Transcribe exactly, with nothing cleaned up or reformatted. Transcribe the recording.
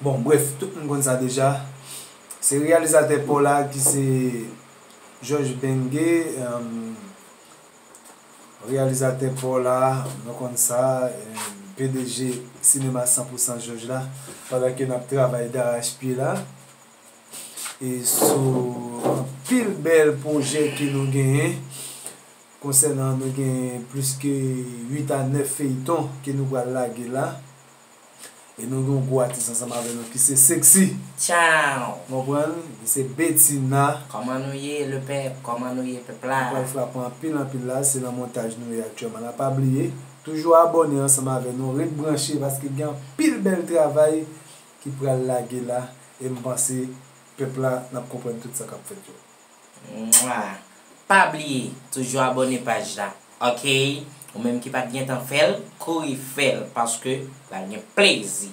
Bon, brèf, tout moun konn sa deja. Se reyalizatè pa w la ki se Jòj Benge. Reyalizatè pa w la, nou konn sa, P D G Sinema San Pou San Jòj la, pandan ke n ap travay darachpye la, e sou anpil bèl pwojè ke nou genyen. Konsènan, nou gen plis ke uit a nèf feyton ke nou pral lage la. E nou gen yon gwo atis ansanm avè nou ki se Sexy. Tchaw! Konprann? Li se Betina. Kòman nou ye, lepèp? Kòman nou ye, pèp la? Nou pral frape anpil, anpil la. Se nan montaj nou ye aktyèlman la. Pa bliye, toujou abòne ansanm avè nou. Ret branche paske gen anpil bèl travay ki pral lage la. E m panse pèp la, n ap konprann tout sa k ap fèt yo. Mwa. Pa bliye, toujou abòne paj la. Ok? Ou menm ki pa t gentan fè l, kouri fè l paske pral gen plezi.